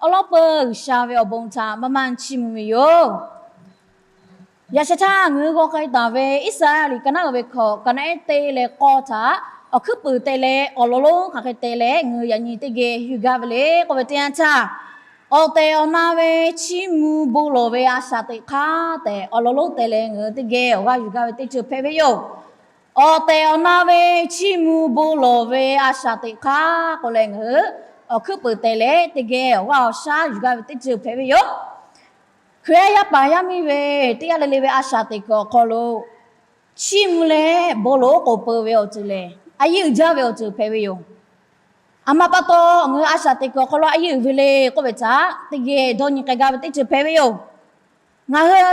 Awˬ lawn peuˬ G'uiˬsha ve awˬ bon htaꞈ maˇ maˇ chiˇ mvuh ve yoˬ. Yaꞈ sheh htaˇ ngaˬ hui g'aw k'ai taˍ ve Iˉsaˍreˍlaˆ ka naˉ uiˍ ve hkawꞈ ka naˉ ehˉ te leh k'awˇ htaꞈ awˬ hkuiˉ puiˍ te leh awˬ lawn lonˉ hk'aˬ hk'e te leh ngaˬ hui yaꞈ nyi teˇ geh yuˬ gaˇ ve le k'oˆ ve teˇ yanˇ htaˇ, awˬ tehˬ awˬ na ve chiˇ mvuh bon lawˬ ve a shaꞈ teꞈ hk'aˇ tehꞈ awˬ lawn lonˉ te leh ngaˬ hui teˇ geh awˬ g'aˇ yuˬ gaˇ ve teˇ ceuˬ hpehꞈ ve yoˬ. Awˬ tehˬ awˬ na ve chiˇ mvuh bon lawˬ ve a shaꞈ teꞈ hk'aˇ k'oˆ leh ngaˬ hui awˬ hkuiˉ puiˍ te leh teˇ geh awˬ g'aˇ awˬ shaˉ yuˬ gaˇ ve teˇ ceuˬ hpehꞈ ve yoˬ. Hkriꞈ yaˇ yaˇ paˍ yaˇ miˇ ve teˇ g'aˇ le le ve a shaꞈ teꞈ kuiˬ awˬ hk'aw lo chiˇ mvuh leh bon lawˬ oˉ k'oˍ peu ve awˬ ceuˬ lehˬ, a yehˉ uiˍ jaˇ ve awˬ ceuˬ hpehꞈ ve yoˬ. Aˬ ma pa taw ngaˬ hui a shaꞈ teꞈ kuiˬ awˬ hk'aw lo a yehˉ uiˍ ve le k'oˆ ve htaꞈ teˇ geh dawˇ nyi k'ai gaˇ ve teˇ ceuˬ hpehꞈ ve yoˬ. Ngaˬ hui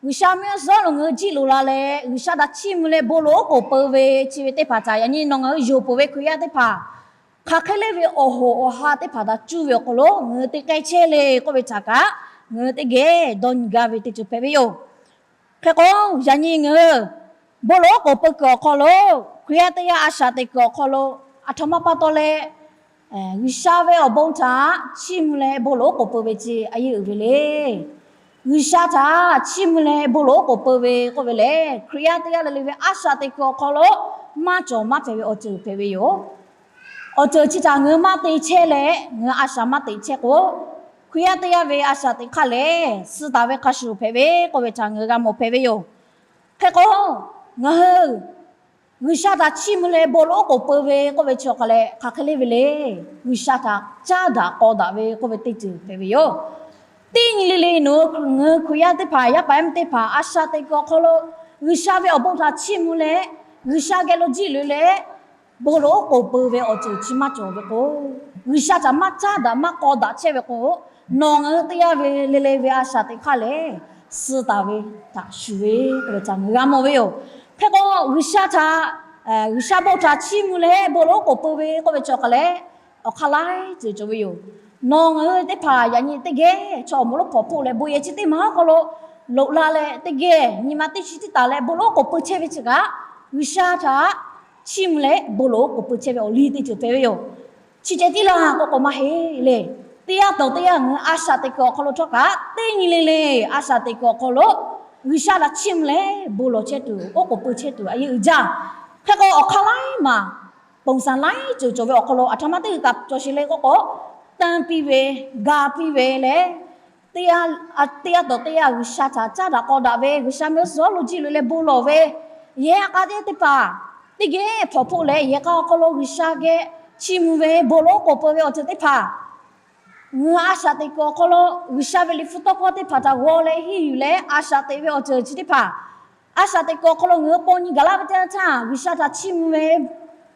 G'uiˬsha mehˆ g'uˇ suhˍ lo ngaˬ hui jiˆ loꞈ la leh G'uiˬsha htaꞈ chiˇ mvuh leh bon lawˬ oˉ k'oˍ peu ve chi ve teˇ hpaˍ htaꞈ yaꞈ nyi nawˬ ngaˬ hui yonˍ peuˬ ve Hkriꞈ yaˇ teˇ hpaˍ hk'aˬ hk'e le ve awˬ hoꞈ awˬ ha teˇ hpaˍ htaꞈ cuˇ ve awˬ hk'aw lo ngaˬ hui te k'ai chehˇ le k'oˆ ve htaꞈ kaꞈ ngaˬ hui teˇ geh dawˇ nyi gaˇ ve teˇ ceuˬ hpehꞈ ve yoˬ. Hk'e k'o, yaꞈ nyi ngaˬ hui bon lawˬ oˉ k'oˍ peu kuiˬ awˬ hk'aw lo Hkriꞈ yaˇ teˇ g'aˇ a shaꞈ teꞈ kuiˬ awˬ hk'aw lo aˬ htoꞈ ma pa taw leh G'uiˬsha ve awˬ bon htaꞈ chiˇ mvuh leh bon lawˬ oˉ k'oˍ peu ve chi a yehˉ uiˍ ve le. G'uiˬsha htaꞈ chiˇ mvuh leh bon lawˬ oˉ k'oˍ peu ve k'oˆ ve lehˬ, Hkriꞈ yaˇ teˇ g'aˇ le le ve a shaꞈ teꞈ kuiˬ awˬ hk'aw lo maˇ cawˬ maˇ hpehꞈ ve awˬ ceuˬ hpehꞈ ve yoˬ. Awˬ ceuˬ chi htaꞈ ngaˬ hui maˇ te chehˇ leh ngaˬ hui a shaꞈ maˇ teꞈ chehˇ k'o, Hkriꞈ yaˇ teˇ g'aˇ ve a shaꞈ teꞈ hk'aˇ lehˬ suh taˍ ve hk'a shuˍ hpehꞈ ve k'oˆ ve htaꞈ ngaˬ hui g'a mawˬ hpehꞈ ve yoˬ. Hk'e k'o, ngaˬ hui G'uiˬsha htaꞈ chiˇ mvuh leh bon lawˬ oˉ k'oˍ peu ve k'oˆ ve chi awˬ hk'aˬ lehˬ hk'aˬ hk'e le ve le. G'uiˬsha htaꞈ caˉ daꞈ k'aw daꞈ ve k'oˆ ve teˇ ceuˬ hpehꞈ ve yoˬ. Teˇ nyi le le nawˬ hui ngaˬ hui Hkriꞈ yaˇ teˇ hpaˍ yaˇ paˍ yaˇ miˇ teˇ hpaˍ a shaꞈ teꞈ kuiˬ awˬ hk'aw lo G'uiˬsha ve awˬ bon htaꞈ chiˇ mvuh leh G'uiˬsha geh lo jiˆ loꞈ leh bon lawˬ oˉ k'oˍ peu ve awˬ ceuˬ chi maˇ cawˬ ve k'o, G'uiˬsha htaꞈ maˇ caˉ daꞈ maˇ k'aw daꞈ chehˇ ve k'o, nawˬ ngaˬ hui teˇ g'aˇ ve le le ve a shaꞈ teꞈ hk'aˇ lehˬ suh taˍ ve htaꞈ shuˍ ve k'oˆ ve htaꞈ ngaˬ hui g'a mawˬ ve yoˬ. Hk'e k'o, G'uiˬsha htaꞈ, G'uiˬsha bon htaꞈ chiˇ mvuh leh bon lawˬ oˉ k'oˍ peu ve k'oˆ ve chi awˬ hk'aˬ lehˬ awˬ hk'aˇ laiˉ ceuˬ cawˬ ve yoˬ. Nawˬ ngaˬ hui teˇ hpaˍ yaꞈ nyi teˇ geh chaw awˬ moˍ lonˉ hpawnˬ hpfuhˆ leh bon yehˬ chi teˇ maˬ awˬ hk'aw lo loꞈ la leh teˇ geh nyi ma teˇ chi tiˉ taˍ leh bon lawˬ oˉ k'oˍ peu chehˇ ve chi kaꞈ, G'uiˬsha htaꞈ chiˇ mvuh leh bon lawˬ oˉ k'oˍ peu chehˇ ve awˬ liˇ teˇ ceuˬ hpehꞈ ve yoˬ. Chi ceh tiˉ laˇ k'oˆ k'o maˇ heˆ le. Teˇ g'aˇ tawˬ teˇ g'aˇ ngaˬ hui a shaꞈ teꞈ kuiˬ awˬ hk'aw lo htawˇ kaꞈ teˇ nyi le le a shaꞈ teꞈ kuiˬ awˬ hk'aw lo G'uiˬsha htaꞈ chiˇ mvuh leh bon lawˬ chehˇ tuˬ oˉ k'oˍ peu chehˇ tuˬ a yehˉ uiˍ jaˇ. Hk'e k'o, awˬ hk'aˇ laiˉ maˬ ponˬ saˍ laiˉ ceuˬ cawˬ ve awˬ hk'aw lo aˬ htoꞈ ma teˇ g'uiˬ kaꞈ cawˬ sheˍ le k'oˆ k'o, tanˇ piˇ ve, ga piˇ ve leh teˇ g'aˇ tawˬ teˇ g'aˇ G'uiˬsha htaꞈ caˉ daꞈ k'aw daꞈ ve, G'uiˬsha mehˆ g'uˇ suhˍ lo jiˆ loꞈ leh bon lawˬ ve, yehˬ k'a teˇ teˇ hpaˍ teˇ geh hpawnˬ hpfuhˆ leh yehˬ k'a awˬ hk'aw lo G'uiˬsha geh chiˇ mvuh ve bon lawˬ oˉ k'oˍ peu ve awˬ ceuˬ teˇ hpaˍ ngaˬ hui a shaꞈ teꞈ kuiˬ awˬ hk'aw lo G'uiˬsha ve liꞈ hpu tawˇ hkawˇ teˇ hpaˍ htaꞈ g'aw leh henˇ yuˬ leh a shaꞈ teꞈ ve awˬ ceuˬ chi teˇ hpaˍ, a shaꞈ teꞈ kuiˬ awˬ hk'aw lo ngaˬ hui paw nyi gaˬ laˇ ve teˇ yanˇ htaˇ G'uiˬsha htaꞈ chiˇ mvuh ve,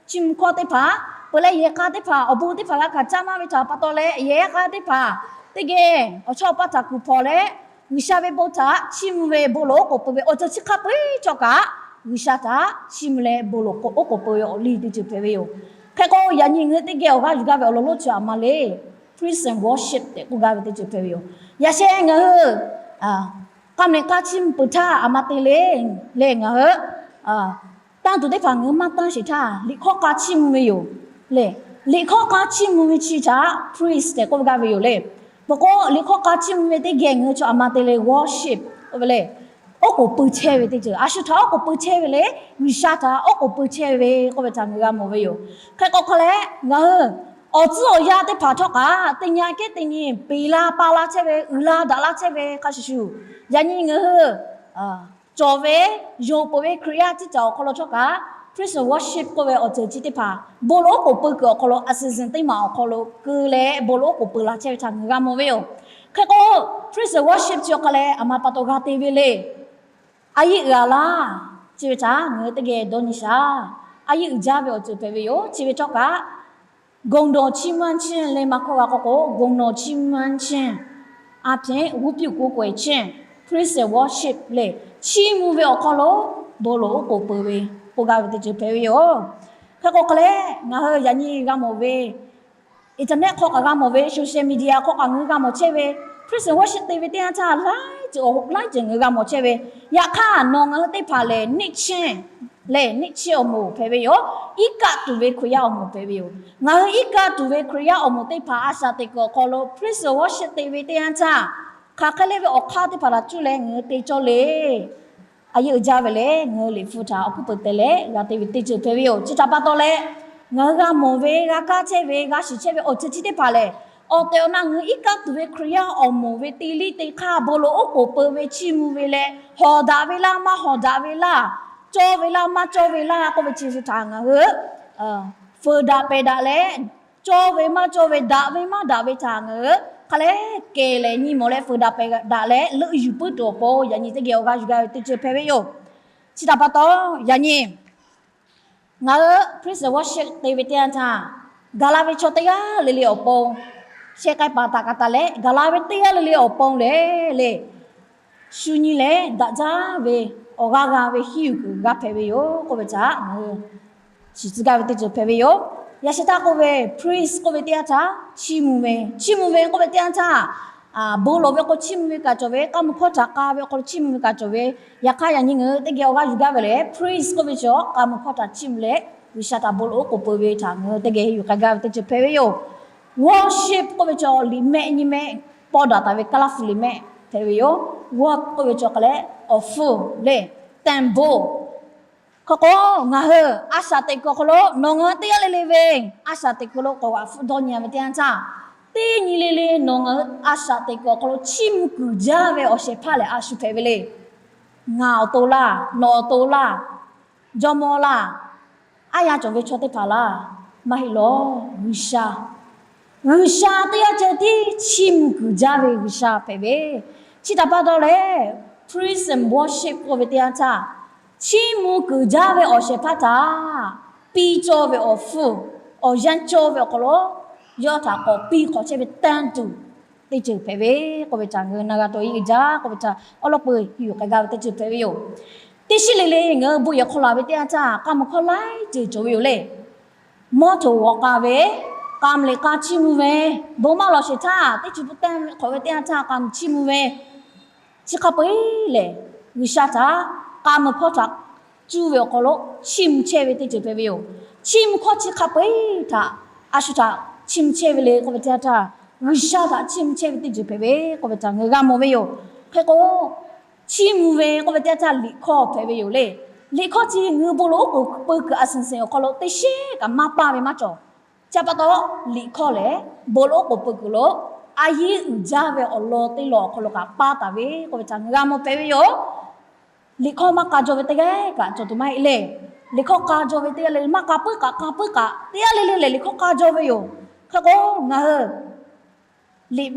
chiˇ mvuh hkawˇ teˇ hpaˍ peuˬ leh yehˬ k'a teˇ hpaˍ awˬ bon teˇ hpaˍ g'a hkanˍ caˇ maˇ ve htaꞈ pa taw leh yehˬ k'a teˇ hpaˍ teˇ geh awˬ chawˇ awˬ paˇ htaꞈ kuˬ hpawnˬ leh G'uiˬsha ve bon htaꞈ chiˇ mvuh ve bon lawˬ oˉ k'oˍ peu ve awˬ ceuˬ chi hk'a peu-eˬ htawˇ kaꞈ G'uiˬsha htaꞈ chiˇ mvuh leh bon lawˬ oˉ k'oˍ peu ve awˬ liˇ teˇ ceuˬ hpehꞈ ve yoˬ. Hk'e k'o, yaꞈ nyi ngaˬ hui teˇ geh awˬ g'aˇ yuˬ gaˇ ve awˬ lawn lonˉ chi aˬ ma le, praise and worship tehꞈ k'oˆ gaˇ ve teˇ ceuˬ hpehꞈ ve yoˬ. Yaꞈ sheh ngaˬ hui k'a mehˍ k'a chiˇ mvuh peuˬ htaˇ aˬ ma te le, leh ngaˬ hui tanˇ tuˬ teˇ hpaˍ ngaˬ hui maˇ tanˇ sheˍ htaˇ liꞈ hkawˇ k'a chiˇ mvuh ve yoˬ. Leh liꞈ hkawˇ k'a chiˇ mvuh ve chi htaꞈ praise tehꞈ k'oˆ gaˇ ve yoˬ le. Peuˬ k'o, liꞈ hkawˇ k'a chiˇ mvuh ve teˇ geh ngaˬ hui chaw aˬ ma te le worship k'oˆ ve le. Oˉ k'oˍ peu chehˇ ve teˇ ceuˬ, a shu htaꞈ oˉ k'oˍ peu chehˇ ve le, G'uiˬsha htaꞈ oˉ k'oˍ peu chehˇ ve k'oˆ ve htaꞈ ngaˬ hui g'a mawˬ ve yoˬ. Hk'e k'o hk'a leh ngaˬ hui awˬ tcuhˉ awˬ yanˇ teˇ hpaˍ htawˇ kaꞈ teˇ nyi kehˉ teˇ nyi peꞈ la pa la chehˇ ve, uiˍ la daꞈ la chehˇ ve hk'a shuˍ shuˍ, yaꞈ nyi ngaˬ hui cawˬ ve, yonˍ peuˬ ve Hkriꞈ yaˇ teˇ ceuˬ awˬ hk'aw lo htawˇ kaꞈ praise and worship k'oˆ ve awˬ ceuˬ chi teˇ hpaˍ bon lawˬ oˉ k'oˍ peu kuiˬ awˬ hk'aw lo a shuˍ shuˍ teˇ maˬ awˬ hk'aw lo keu leh bon lawˬ oˉ k'oˍ peu la chehˇ ve htaꞈ ngaˬ hui g'a mawˬ ve yoˬ. Hk'e k'o, praise and worship chi awˬ hk'a leh aˬ ma pa taw g'a te ve le. A yehˉ uiˍ a laˇ, chi ve htaꞈ ngaˬ hui teˇ geh dawˇ nyi shaˍ. A yehˉ uiˍ jaˇ ve awˬ ceuˬ hpehꞈ ve yoˬ. Chi ve htawˇ kaꞈ ဂုဏ်တော်ချီးမွမ်းခြင်း leh maˇ hkawˇ g'a k'oˆ k'o ဂုဏ်တော်ချီးမွမ်းခြင်းအားဖြင့် ဝတ်ပြုကိုးကွယ်ခြင်း praise and worship leh chiˇ mvuh ve awˬ hk'aw lo bon lawˬ oˉ k'oˍ peu ve k'oˆ gaˇ ve teˇ ceuˬ hpehꞈ ve yoˬ. Hk'e k'o hk'a leh ngaˬ hui yaꞈ nyi g'a mawˬ ve internet hk'aw kaꞈ g'a mawˬ ve, social media hk'aw kaꞈ ngaˬ hui g'a mawˬ chehˇ ve, praise and worship te ve teˇ yanˇ htaˇ laiˉ ceuˬ awˬ hoꞈ laiˉ ceuˬ ngaˬ hui g'a mawˬ chehˇ ve, yaꞈ hk'aˇ nawˬ ngaˬ hui teˇ hpaˍ lehˬ next chance lehˬ, neˇ chiˇ awˬ moˍ hpehꞈ ve yoˬ. Iˉ kaˆ tuˬ ve Hkriꞈ yaˇ awˬ moˍ hpehꞈ ve yoˬ. Ngaˬ hui iˉ kaˆ tuˬ ve Hkriꞈ yaˇ awˬ moˍ teˇ hpaˍ a shaꞈ teꞈ kuiˬ awˬ hk'aw lo praise and worship te ve teˇ yanˇ htaˇ, hk'aˬ hk'e le ve awˬ hk'aˇ teˇ hpaˍ htaꞈ cuˇ leh ngaˬ hui te cawˇ le. A yehˬ uiˍ jaˇ ve lehˬ, ngaˬ hui Liꞈ hpu htaꞈ awˬ hkuiˉ peuˬ te leh g'a te ve teˇ ceuˬ hpehꞈ ve yoˬ. Chi htaꞈ pa taw leh, ngaˬ hui g'a mawˬ ve, g'a kaˇ chehˇ ve, g'a shiˍ chehˇ ve awˬ ceuˬ chi teˇ hpaˍ lehˬ, awˬ tehˬ awˬ na ngaˬ hui iˉ kaˆ tuˬ ve Hkriꞈ yaˇ awˬ moˍ ve te liˇ te hk'aˇ bon lawˬ oˉ k'oˍ peu ve chiˇ mvuh ve leh, hawˍ daꞈ ve laˇ, maˇ hawˍ daꞈ ve laˇ, cawˇ ve laˇ, maˇ cawˇ ve laˇ k'oˆ ve chi htaꞈ ngaˬ hui feuˍ daꞈ pehˬ daꞈ leh, cawˇ ve maˇ cawˇ ve, daꞈ ve maˇ daꞈ ve htaꞈ ngaˬ hui hk'a leh kehˬ leh nyi mawˬ leh feuˍ daꞈ pehˬ daꞈ leh leuˆ yuˬ puiˉ tuˬ awˬ pon yaꞈ nyi teˇ geh awˬ g'aˇ yuˬ gaˇ ve teˇ ceuˬ hpehꞈ ve yoˬ. Chi htaꞈ pa taw, yaꞈ nyi ngaˬ hui praise and worship te ve teˇ yanˇ htaˇ, gaˬ la ve chaw teˇ g'aˇ le le awˬ pon, sheh k'ai paˍ taˍ kaꞈ taˍ leh gaˬ la ve teˇ g'aˇ le le awˬ pon lehˬ le, shu nyi leh daꞈ jaˇ ve awˬ g'aˇ g'a ve hiˉ yuˬ kuiˬ g'a hpehꞈ ve yoˬ k'oˆ ve htaꞈ ngaˬ hui shiˍ tcuh gaˇ ve teˇ ceuˬ hpehꞈ ve yoˬ. Yaꞈ sheh htaˇ k'oˆ ve, praise k'oˆ ve teˇ yanˇ htaˇ chiˇ mvuh ve, chiˇ mvuh ve k'oˆ ve teˇ yanˇ htaˇ, bon lawˬ ve k'o chiˇ mvuh ve kaꞈ cawˬ ve, k'a muiˬ hkawˇ htaꞈ k'a ve awˬ hk'aw lo chiˇ mvuh ve kaꞈ cawˬ ve, yaꞈ hk'aˇ yaꞈ nyi ngaˬ hui teˇ geh awˬ g'aˇ yuˬ gaˇ ve lehˬ, praise k'oˆ ve chi k'a muiˬ hkawˇ htaꞈ chiˇ mvuh leh G'uiˬsha htaꞈ bon lawˬ oˉ k'oˍ peuˬ ve htaꞈ ngaˬ hui teˇ geh yuˬ k'ai gaˇ ve teˇ ceuˬ hpehꞈ ve yoˬ. Worship k'oˆ ve chaw liꞈ mehˆ nyiˇ mehˆ pawˇ daꞈ taˍ ve Kaˇlaˇ hpu liꞈ mehˆ hpehꞈ ve yoˬ. Worship k'oˆ ve chaw hk'a leh awˬ hpfuhˇ lehˬ, temple. Hk'e k'o, ngaˬ hui a shaꞈ teꞈ kuiˬ awˬ hk'aw lo nawˬ ngaˬ hui teˇ g'aˇ le le ve a shaꞈ teꞈ kuiˬ lo k'awꞈ g'aꞈ hpfuhˇ dawˇ nyi ve teˇ yanˇ htaˇ, teˇ nyi le le nawˬ ngaˬ hui a shaꞈ teꞈ kuiˬ awˬ hk'aw lo chiˇ mvuh kuiˬ jaˇ ve awˬ shehˍ hpaˇ lehˬ a shu hpehꞈ ve le. Ngaˬ awˬ to laˇ, nawˬ awˬ to laˇ, jawˇmawˇ laˇ, aˉ yanˇ cawˬ ve chaw teˇ hpaˍ laˇ, maˇ heˆ lawˬ, G'uiˬsha. G'uiˬsha teˇ g'aˇ ceh tiˉ chiˇ mvuh kuiˬ jaˇ ve G'uiˬsha hpehꞈ ve. Chi htaꞈ pa taw leh, praise and worship k'oˆ ve teˇ yanˇ htaˇ, chiˇ mvuh kuiˬ jaˇ ve awˬ shehˍ hpaˇ htaꞈ piˇ cawˇ ve awˬ hpfuhˇ, awˬ yanˇ cawˇ ve awˬ hk'aw lo yawˇ htaꞈ k'awꞈ piˇ hk'awꞈ chehˇ ve tanˇ tuˬ teˇ ceuˬ hpehꞈ ve k'oˆ ve htaꞈ ngaˬ hui na g'a taw iˉ uiˍ jaˇ k'oˆ ve htaꞈ awˉ lawˉ peu yuˬ k'ai gaˇ ve teˇ ceuˬ hpehꞈ ve yoˬ. Teˇ shiˉ le le ngaˬ hui bon yehˬ hk'aw laˬ ve teˇ yanˇ htaˇ, k'a muiˬ hkawˇ laiˉ ceuˬ cawˬ ve yoˬ le. Mawˇ htoꞈ g'awꞈ k'a ve, k'a muiˬ liꞈ k'a chiˇ mvuh ve, bon maˇ lawˬ sheˍ htaˇ teˇ chi pu tanˇ hk'awꞈ ve teˇ yanˇ htaˇ k'a muiˬ chiˇ mvuh ve, chi hk'a peu eˬ lehˬ, G'uiˬsha htaꞈ k'a muiˬ hkawˇ htaꞈ cuˇ ve awˬ hk'aw lo chiˇ mvuh chehˇ ve teˇ ceuˬ hpehꞈ ve yoˬ. Chiˇ mvuh hkawˇ chi hk'a peu eˬ htaꞈ a shu htaꞈ chiˇ mvuh chehˇ ve le k'oˆ ve teˇ yanˇ htaˇ, G'uiˬsha htaꞈ chiˇ mvuh chehˇ ve teˇ ceuˬ hpehꞈ ve k'oˆ ve htaꞈ ngaˬ hui g'a mawˬ ve yoˬ. Hk'e k'o, chiˇ mvuh ve k'oˆ ve teˇ yanˇ htaˇ liꞈ hkawˇ hpehꞈ ve yoˬ le. Liꞈ hkawˇ chi ngaˬ hui bon lawˬ oˉ k'oˍ peu kuiˬ a suhˍ seˍ awˬ hk'aw lo teˇ sheˉ kaꞈ maˇ paˇ ve maˇ cawˬ. Chi pa taw, liꞈ hkawˇ lehˬ bon lawˬ oˉ k'oˍ peu kuiˬ lo a yehˬ uiˍ jaˇ ve awˬ lawn teˇ lawn awˬ hk'aw lo kaꞈ paˇ taˍ ve k'oˆ ve htaꞈ ngaˬ g'a mawˬ hpehꞈ ve yoˬ. Liꞈ hkawˇ maˇ k'a jaw ve teˇ g'aˇ kaꞈ cawˬ tuˬ maˇ heˆ le. Liꞈ hkawˇ k'a jaw ve teˇ g'aˇ le le maˇ k'a puiˉ kaꞈ k'a puiˉ kaꞈ teˇ g'aˇ le le lehˬ liꞈ hkawˇ k'a jaw ve yoˬ. Hk'e k'o, ngaˬ hui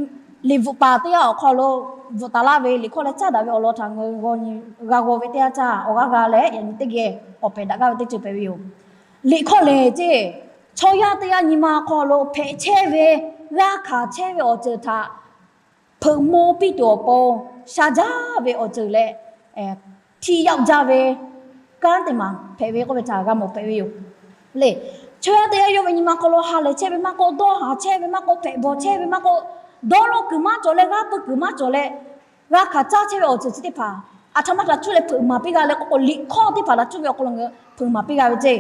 liꞈ bvuhꞈ paˍ teˇ g'aˇ awˬ hk'aw lo bvuhꞈ taˍ laˇ ve liꞈ hkawˇ leh caˉ daꞈ ve awˬ lawn htaꞈ ngaˬ hui g'a g'aw ve teˇ yanˇ htaˇ, awˬ g'aˇ g'a leh yaꞈ nyi teˇ geh awˬ pehˍ daꞈ gaˇ ve teˇ ceuˬ hpehꞈ ve yoˬ. Liꞈ hkawˇ lehˬ ceˇ, chaw yaˇ teˇ g'aˇ nyi ma hk'aw lo hpehꞈ chehˇ ve, g'a hkanˍ chehˇ ve awˬ ceuˬ htaꞈ hpeuꞈ maw piˇ tuˬ awˬ pon sha jaˇ ve awˬ ceuˬ leh, htiˇ yaˇ jaˇ ve kanˉ teˇ maˬ hpehꞈ ve k'oˆ ve htaꞈ g'a mawˬ hpehꞈ ve yoˬ le. Chaw yaˇ teˇ g'aˇ yawˇ ve nyi ma hk'aw lo ha lehˬ chehˇ ve maˇ k'oˆ, dawˇ haˍ chehˇ ve maˇ k'oˆ, hpehꞈ bawˬ chehˇ ve maˇ k'oˆ, dawˇ law kuiˬ maˇ cawˬ leh g'aˇ peu kuiˬ maˇ cawˬ leh g'a hkanˍ caˇ chehˇ ve awˬ ceuˬ chi teˇ hpaˍ a htoꞈ ma htaꞈ cuˇ leh hpeuꞈ maˍ piˇ g'a le k'oˆ k'o, liꞈ hkawˇ teˇ hpaˍ htaꞈ cuˇ ve awˬ hk'aw lo ngaˬ hui hpeuꞈ maˍ piˇ g'a ve ceˇ.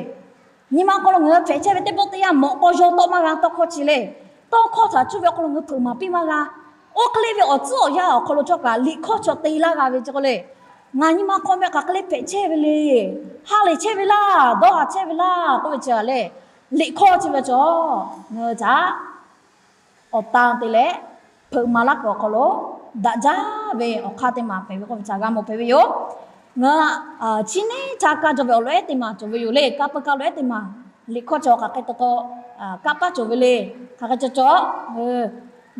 Nyi ma hk'aw lo ngaˬ hui hpehꞈ chehˇ ve teˇ pawˆ teˇ yanˇ mawꞈ k'aw yaw tawˆ maˇ g'a tawˇ hkawˇ chi le. Tawˇ hkawˇ htaꞈ cuˇ ve awˬ hk'aw lo ngaˬ hui hpeuꞈ maˍ piˇ maˇ g'a. Oˇ hk'e le ve awˬ tcuhˉ awˬ yanˇ awˬ hk'aw lo cawˬ kaꞈ liꞈ hkawˇ chaw te laˇ g'a ve ceˇ k'o le. Ngaˬ nyi ma hk'aw meh hk'aˬ hk'e le hpehꞈ chehˇ ve le. Ha lehˬ chehˇ ve laˇ, dawˇ haˍ chehˇ ve laˇ k'oˆ ve chi a le. Liꞈ hkawˇ chi ve cawˬ, ngaˬ hui htaꞈ awˬ tan te leh hpeuꞈ maˍ laˇ kuiˬ awˬ hk'aw lo daꞈ jaˇ ve awˬ hk'aˇ teˇ maˬ hpehꞈ ve k'oˆ ve htaꞈ g'a mawˬ hpehꞈ ve yoˬ. Ngaˬ hui chi neˇ htaˇ kaˇ jaw ve awˬ lawn ehˉ teˇ maˬ cawˬ ve yoˬ le. Kanˇ peu kaˇ lawn ehˉ teˇ maˬ liꞈ hkawˇ cawˬ hk'aˬ hk'e te k'o, kanˇ paˆ cawˬ ve le. Hk'aˬ hk'e cawˬ cawˬ,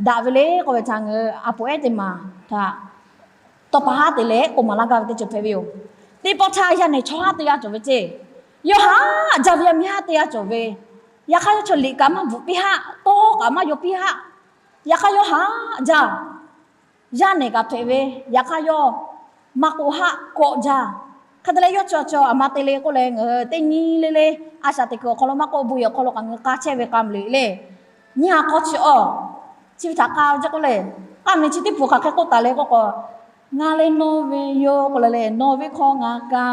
daꞈ ve le k'oˆ ve htaꞈ ngaˬ hui a poˍ ehˉ teˇ maˬ htaꞈ tawˇ pa haˉ te leh k'oˆ maˍ laˇ gaˇ ve teˇ ceuˬ hpehꞈ ve yoˬ. Teˇ pawˆ htaˇ yaˇ nehˬ chaw haˉ teˇ g'aˇ cawˬ ve ceˇ. Yawˇ haꞈ jaˇ ve yaˇ miˇ haˉ teˇ g'aˇ cawˬ ve. Yaꞈ hk'aˇ yawˇ chaw liꞈ kaꞈ maˇ bvuhꞈ piˇ haˆ, tawˇ kaꞈ maˇ yaw piˇ haˆ. Yaꞈ hk'aˇ yawˇ haꞈ jaˇ. Yaˇ nehˬ kaꞈ hpehꞈ ve, yaꞈ hk'aˇ yawˇ maˇ k'oˆ haˆ kawˆ jaˇ. Hk'e te leh yawˇ chaw chaw aˬ ma te le k'oˆ leh ngaˬ hui teˇ nyi le le a shaꞈ teꞈ kuiˬ awˬ hk'aw lo maˇ k'oˆ, bon yehˬ awˬ hk'aw lo kaꞈ ngaˬ hui k'a chehˇ ve k'a meuꞈ le. Nyi ha hk'aw chi awˬ, chi ve htaꞈ k'a ve ceˇ k'oˆ le. K'a meuꞈ chi teˇ hpu hk'aˬ hk'e k'oˆ taˍ le k'oˆ k'o, ngaˬ leh nawˬ ve yoˬ k'oˆ le le, nawˬ ve hk'aw ngaˬ ka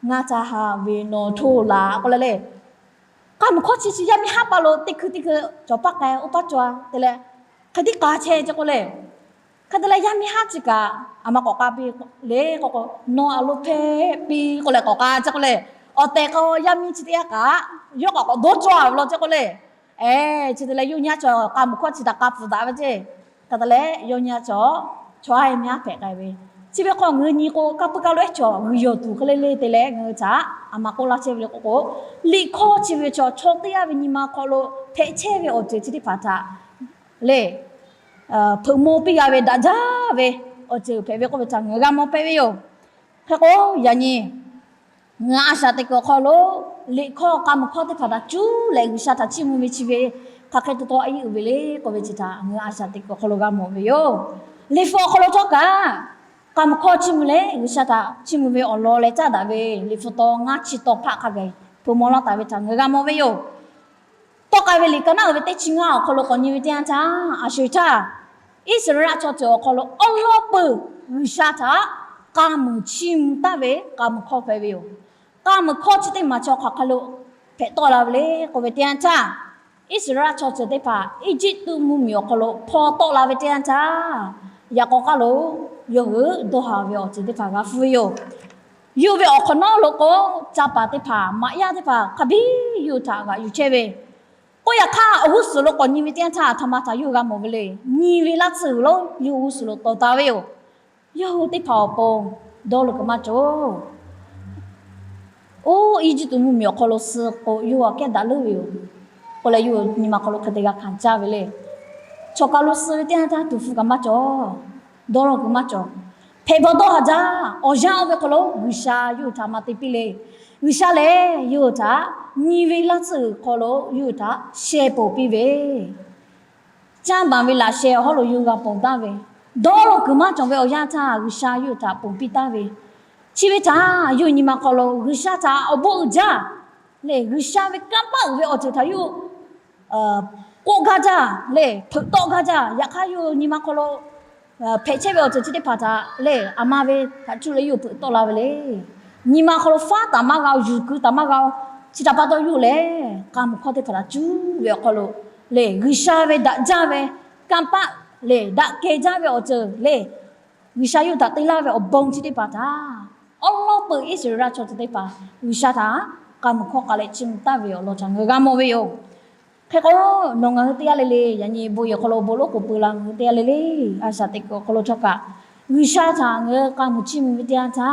Ngaˇ ca ha ve nawˬ hto laˬ k'oˆ leh le, k'a muiˬ hkawˇ chi chi yaˇ miˇ haˉ pa lo teˇ hkui teˇ hkui cawˬ paˇ k'ai oˇ paˇ cawˬ te leh, hk'e tiˉ k'a chehˇ ce k'oˆ le. Hk'e te leh yaˇ miˇ haˉ chi kaꞈ a ma k'awꞈ k'a piˇ le k'o, nawˬ a lo hpehˇ piˇ k'oˆ leh k'awꞈ k'a ce k'oˆ le. Awˬ tehˬ k'a yaˇ miˇ chi teˇ yanˇ kaꞈ yawˇ k'awꞈ k'awꞈ dawˇ cawˇ a ve law ce k'oˆ le. Eˬ, chi te leh yawˇ nyi a chaw k'a muiˬ hkawˇ chi htaꞈ k'a pfuhˍ daꞈ ve ce. Hk'e te leh yawˇ nyi a chaw, chaw a miˇ haˉ hpehꞈ k'ai ve. Chi ve hk'aw ngaˬ hui nyi k'o, kaˇ puiˉ kaˇ lo ehˉ chaw g'uiˬ yawˬ tuˬ hk'e le le te leh ngaˬ hui htaꞈ a ma k'oˆ laˇ chehˇ ve le k'oˆ k'o, liꞈ hkawˇ chi ve chaw chaw teˇ g'aˇ ve nyi ma hk'aw lo hpehꞈ chehˇ ve awˬ ceuˬ chi teˇ hpaˍ htaꞈ le hpeuꞈ maw piˇ g'a ve, daꞈ jaˇ ve awˬ ceuˬ hpehꞈ ve k'oˆ ve htaꞈ ngaˬ hui g'a mawˬ hpehꞈ ve yoˬ. Hk'e k'o, yaꞈ nyi ngaˬ hui a shaꞈ teꞈ kuiˬ awˬ hk'aw lo liꞈ hkawˇ k'a muiˬ hkawˇ teˇ hpaˍ htaꞈ cuˉ leh G'uiˬsha htaꞈ chiˇ mvuh ve chi ve hk'aˬ hk'e te taw a yeˇ uiˍ ve le k'oˆ ve chi htaꞈ ngaˬ hui a shaꞈ teꞈ kuiˬ awˬ hk'aw lo g'a mawˬ ve yoˬ. Liꞈ hpu awˬ hk'aw lo htawˇ kaꞈ k'a muiˬ hkawˇ chiˇ mvuh leh G'uiˬsha htaꞈ chiˇ mvuh ve awˬ lawn leh caˉ daꞈ ve liꞈ hpu taw ngaˇ chi taw hpaˆ hk'a gaˬ hpeuꞈ maw laˇ taˍ ve htaꞈ ngaˬ hui g'a mawˬ ve yoˬ. Tawˆ k'ai ve liꞈ ka naˉ uiˍ ve teˇ chi ngaˇ awˬ hk'aw lo k'awꞈ nyi ve teˇ yanˇ htaˇ, a sho-eˬ htaˇ, Iˉsaˍreˍlaˆ chaw ceuˬ awˬ hk'aw lo awˉ lawˉ peuˬ G'uiˬsha htaꞈ k'a muiˬ chiˇ mvuh taˍ ve k'a muiˬ hkawˇ hpehꞈ ve yoˬ. K'a muiˬ hkawˇ chi teˇ maˬ chaw hk'aˬ hk'aˬ lo hpehꞈ tawˆ la ve le k'oˆ ve teˇ yanˇ htaˇ, Iˉsaˍreˍlaˆ chaw ceuˬ teˇ hpaˍ Eˇjiˇtuꞈ mvuhˇmiˬ awˬ hk'aw lo hpaw tawˆ la ve teˇ yanˇ htaˇ, yaꞈ k'aw k'aˉ lo yawˇ hui dawˇ haˍ ve awˬ ceuˬ teˇ hpaˍ g'a hpfuhˇ ve yoˬ. Yawˇ hui ve awˬ hk'awꞈ nawˉ lo k'o, ca paˍ teˇ hpaˍ, maꞈ yaˇ teˇ hpaˍ hk'a biˇ yawˇ hui htaꞈ g'aꞈ yuˬ chehˇ ve. K'oˆ yaꞈ hk'aˇ, awˬ g'uˇ suhˍ lo k'awꞈ nyi ve teˇ yanˇ htaˇ, a htoꞈ ma htaꞈ yawˇ hui g'a mawˬ ve le. Nyi ve laˇ tsuhˇ g'uiˬ lo yawˇ hui g'uˇ suhˍ lo tawˍ taˍ ve yoˬ. Yawˇ hui teˇ hpaˍ awˬ pon dawˇ lo kuiˬ maˇ cawˬ. Oˇ Eˇjiˇtuꞈ mvuhˇmiˬ awˬ hk'aw lo suh k'o, yawˇ hui aꞈ kehˉ daꞈ leuˉ ve yoˬ. K'oˆ leh yawˇ hui nyi ma hk'aw lo hk'e te g'a hkanˍ caˇ ve le. Chaw kaˬ lo suh ve teˇ yanˇ htaˇ tuˍ hpfuh kaꞈ maˇ cawˬ. Dawˇ law kuiˬ maˇ cawˬ. Hpehꞈ bawˬ dawˇ haˍ jaˇ. Awˬ yanˇ oˇ ve hk'aw lo G'uiˬsha yawˇ hui htaꞈ maˍ te piˇ le. G'uiˬsha lehˬ yawˇ hui htaꞈ nyi ve laˇ tsuhˇ g'uiˬ hk'aw lo yawˇ hui htaꞈ sheh ponˬ piˇ ve, canˇ baˬ ve laꞈ sheh awˬ hawˉ lo yawˇ hui g'a ponˬ taˍ ve, dawˇ law kuiˬ maˇ cawˬ ve awˬ yanˇ htaˇ G'uiˬsha yawˇ hui htaꞈ ponˬ piˇ taˍ ve, chi ve htaꞈ yawˇ hui nyi ma hk'aw lo G'uiˬsha htaꞈ awˬ bon uiˍ jaˇ leh G'uiˬsha ve kanˇ paˆ uiˍ ve awˬ ceuˬ htaꞈ yawˇ k'oˆ gaˇ jaˇ leh hpeuꞈ tawˆ gaˇ jaˇ. Yaꞈ hk'aˇ yawˇ hui nyi ma hk'aw lo hpehꞈ chehˇ ve awˬ ceuˬ chi teˇ hpaˍ htaꞈ lehˬ, aˬ ma ve htaꞈ cuˇ leh yawˇ hui hpeuꞈ tawˆ la ve le. Nyi ma hk'aw lo faˉ taˍ maˇ g'a-o, yuˬ kui taˍ maˇ g'a-o. Chi htaꞈ pa taw yawˇ hui lehˬ, k'a muiˬ hkawˇ teˇ hpaˍ htaꞈ cuˇ ve awˬ hk'aw lo lehˬ, G'uiˬsha ve daꞈ jaˇ ve kanˇ paˆ lehˬ, daꞈ kehˬ jaˇ ve awˬ ceuˬ lehˬ, G'uiˬsha yawˇ hui htaꞈ te laˇ ve awˬ bon chi teˇ hpaˍ htaꞈ awˉ lawˉ peuˬ Iˉsaˍreˍlaˆ chaw ceuˬ teˇ hpaˍ G'uiˬsha htaꞈ k'a muiˬ hkawˇ k'ai leh chiˇ mvuh taˍ ve awˬ lawn htaꞈ ngaˬ hui g'a mawˬ ve yoˬ. Hk'e k'o, nawˬ ngaˬ hui teˇ g'aˇ le le yaꞈ nyi bon yehˬ hk'aw lo bon lonˉ k'oˍ pui la ngaˬ hui teˇ g'aˇ le le a shaꞈ teꞈ kuiˬ awˬ hk'aw lo htawˇ kaꞈ, G'uiˬsha htaꞈ ngaˬ hui k'a muiˬ chiˇ mvuh ve teˇ yanˇ htaˇ,